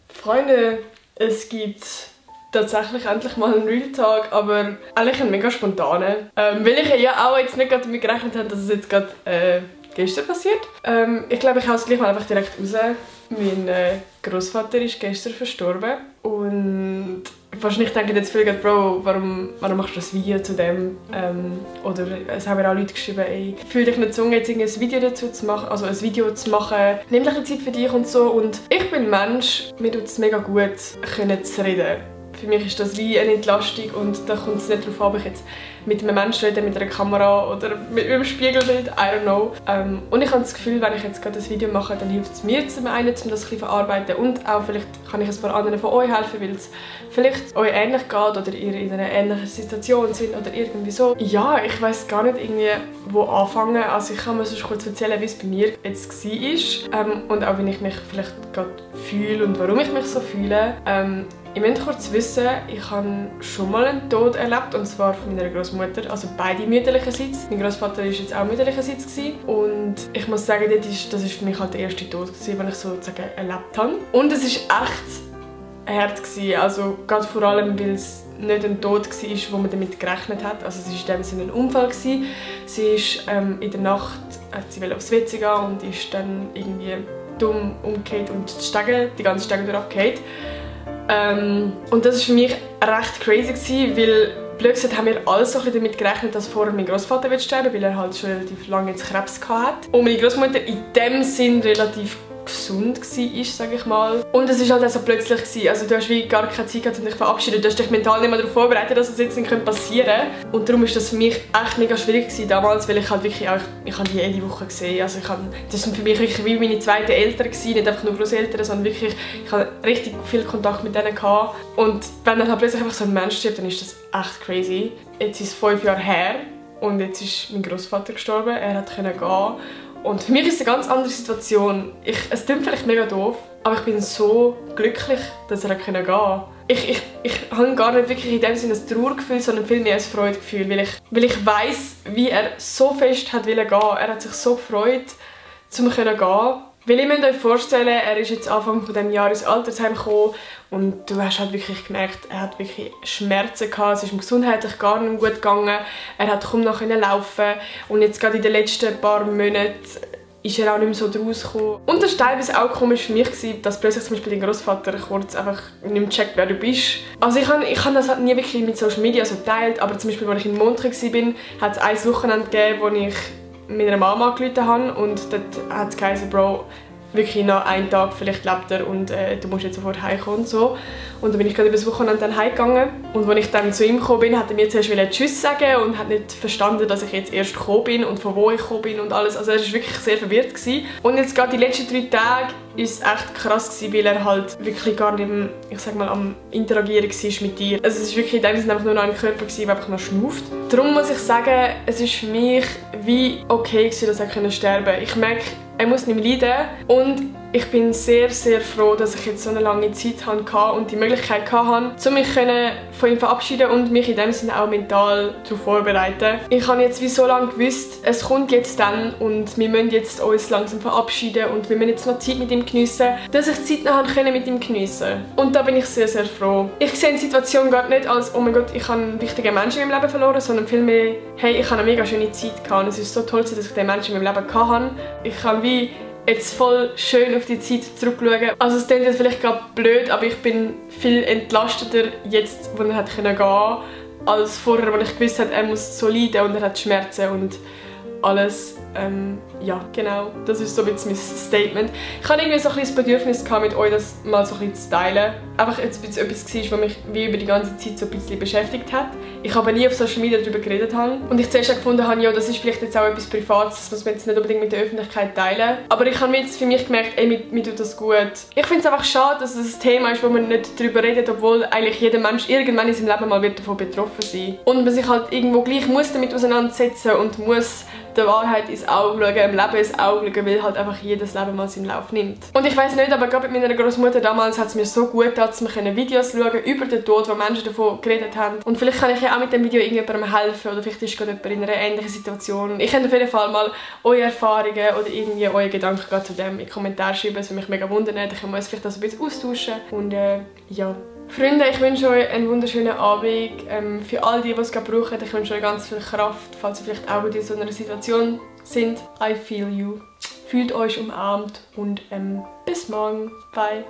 Freunde, es gibt tatsächlich endlich mal einen Real Talk, aber eigentlich einen mega spontanen. Weil ich ja auch jetzt nicht gerade damit gerechnet habe, dass es jetzt gerade gestern passiert. Ich glaube, ich hau es gleich mal einfach direkt raus. Mein Großvater ist gestern verstorben und wahrscheinlich denken jetzt viele, Bro, warum machst du das Video zu dem? Oder es haben auch Leute geschrieben, ey, fühl dich nicht gezwungen, jetzt ein Video dazu zu machen, also ein Video zu machen. Nimm dich Zeit für dich und so. Und ich bin ein Mensch, mir tut es mega gut, zu reden. Für mich ist das wie eine Entlastung und da kommt es nicht darauf an, ob ich jetzt mit einem Menschen rede, mit einer Kamera oder mit einem Spiegelbild, I don't know. Und ich habe das Gefühl, wenn ich jetzt gerade ein Video mache, dann hilft es mir zum einen, um das ein bisschen zu verarbeiten und auch vielleicht kann ich ein paar anderen von euch helfen, weil es vielleicht euch ähnlich geht oder ihr in einer ähnlichen Situation sind oder irgendwie so. Ja, ich weiss gar nicht irgendwie, wo anfangen. Also ich kann mir sonst kurz erzählen, wie es bei mir jetzt war und auch wie ich mich vielleicht gerade fühle und warum ich mich so fühle. Ich möchte kurz wissen, ich habe schon mal einen Tod erlebt, und zwar von meiner Großmutter, also beide mütterlicherseits. Mein Großvater war jetzt auch mütterlicherseits und ich muss sagen, das war für mich halt der erste Tod, den ich sozusagen erlebt habe. Und es war echt hart, also gerade vor allem, weil es nicht ein Tod war, wo man damit gerechnet hat. Also es war in dem Sinne ein Unfall. Sie ist in der Nacht aufs WC gehen und ist dann irgendwie dumm umgekehrt und die ganze Stege durchgefallen. Und das war für mich recht crazy, weil plötzlich haben wir alle so damit gerechnet, dass vorher mein Großvater sterben wird, weil er halt schon relativ lange jetzt Krebs hatte. Und meine Großmutter in dem Sinn relativ gesund war, sage ich mal. Und es war halt auch so plötzlich. Also du hast wie gar keine Zeit gehabt, um dich zu verabschieden. Du hast dich mental nicht mehr darauf vorbereitet, dass es jetzt nicht passieren könnte. Und darum war das für mich echt mega schwierig damals, weil ich halt wirklich auch, ich habe die jede Woche gesehen. Also das waren für mich wirklich wie meine zweiten Eltern gewesen, nicht einfach nur Großeltern, sondern wirklich, ich hatte richtig viel Kontakt mit denen gehabt. Und wenn dann halt plötzlich einfach so ein Mensch stirbt, dann ist das echt crazy. Jetzt ist es 5 Jahre her und jetzt ist mein Großvater gestorben. Er konnte gehen. Und für mich ist es eine ganz andere Situation. Es klingt vielleicht mega doof, aber ich bin so glücklich, dass er gehen konnte. Ich habe gar nicht wirklich in dem Sinne ein Trauergefühl, sondern vielmehr ein Freudegefühl, weil ich weiss, wie er so fest wollte gehen. Er hat sich so gefreut, um zu gehen. Weil ihr müsst euch vorstellen, er ist jetzt Anfang dieses Jahres ins Altersheim gekommen und du hast halt wirklich gemerkt, er hat wirklich Schmerzen gehabt, es ist ihm gesundheitlich gar nicht gut gegangen, er hat kaum noch laufen und jetzt gerade in den letzten paar Monaten ist er auch nicht mehr so draus gekommen. Und das war teilweise auch komisch für mich, dass plötzlich zum Beispiel dein Großvater kurz einfach nicht mehr checkt, wer du bist. Also ich habe das halt nie wirklich mit Social Media so geteilt, aber zum Beispiel, als ich in Montreux war, hat es ein Wochenende gegeben, wo ich meiner Mama angerufen habe und dort hat es geheißen, Bro, wirklich noch einen Tag vielleicht lebt er und du musst jetzt sofort heimkommen und so. Und dann bin ich gerade über das Wochenende dann heimgegangen und als ich dann zu ihm gekommen bin, hat er mir zuerst Tschüss sagen und hat nicht verstanden, dass ich jetzt erst gekommen bin und von wo ich gekommen bin und alles. Also er war wirklich sehr verwirrt gewesen. Und jetzt gerade die letzten 3 Tage war es echt krass gewesen, weil er halt wirklich gar nicht mehr, ich sag mal, am Interagieren war mit dir. Also es war wirklich in dem Sinne einfach nur noch ein Körper gewesen, der einfach noch schnauft. Darum muss ich sagen, es ist für mich wie okay gewesen, dass er sterben konnte. Ich merke, er muss nicht mehr leiden und ich bin sehr, sehr froh, dass ich jetzt so eine lange Zeit hatte und die Möglichkeit hatte, mich von ihm verabschieden und mich in dem Sinne auch mental darauf vorbereiten. Ich habe jetzt wie so lange gewusst, es kommt jetzt dann und wir müssen jetzt uns langsam verabschieden und wir müssen jetzt noch Zeit mit ihm geniessen, dass ich Zeit noch mit ihm geniessen. Und da bin ich sehr, sehr froh. Ich sehe die Situation gar nicht als, oh mein Gott, ich habe einen wichtigen Menschen in meinem Leben verloren, sondern vielmehr, hey, ich habe eine mega schöne Zeit gehabt und es ist so toll, dass ich den Menschen in meinem Leben hatte. Ich kann wie jetzt voll schön auf die Zeit zurückschauen. Also es klingt jetzt vielleicht gerade blöd, aber ich bin viel entlasteter jetzt, wo er gehen konnte, als vorher, wo ich gewusst habe, er muss so leiden und er hat Schmerzen und alles. Ja, genau, das ist so ein bisschen mein Statement. Ich hatte irgendwie so ein bisschen das Bedürfnis gehabt, mit euch das mal so ein bisschen zu teilen. Einfach jetzt etwas war, was mich wie über die ganze Zeit so ein bisschen beschäftigt hat. Ich aber nie auf Social Media darüber geredet habe. Und ich zuerst gefunden habe, ja, das ist vielleicht jetzt auch etwas Privates, das muss man jetzt nicht unbedingt mit der Öffentlichkeit teilen. Aber ich habe jetzt für mich gemerkt, ey, mir tut das gut. Ich finde es einfach schade, dass es ein Thema ist, wo man nicht darüber redet, obwohl eigentlich jeder Mensch irgendwann in seinem Leben mal davon betroffen sein wird. Und man sich halt irgendwo gleich muss damit auseinandersetzen und muss der Wahrheit ins ins Auge schauen, dem Leben ins Auge schauen, weil halt einfach jedes Leben mal seinen Lauf nimmt. Und ich weiss nicht, aber gerade mit meiner Großmutter damals hat es mir so gut getan, dass wir Videos schauen über den Tod, wo Menschen davon geredet haben. Und vielleicht kann ich ja auch mit dem Video irgendjemandem helfen oder vielleicht ist gerade jemand in einer ähnlichen Situation. Ich könnte auf jeden Fall mal eure Erfahrungen oder irgendwie eure Gedanken gerade zu dem in die Kommentare schreiben, das würde mich mega wundern. Dann können wir uns vielleicht das ein bisschen austauschen. Und ja. Freunde, ich wünsche euch einen wunderschönen Abend. Für all die es gerade brauchen, ich wünsche euch ganz viel Kraft, falls ihr vielleicht auch in so einer Situation sind. I feel you. Fühlt euch umarmt und bis morgen. Bye.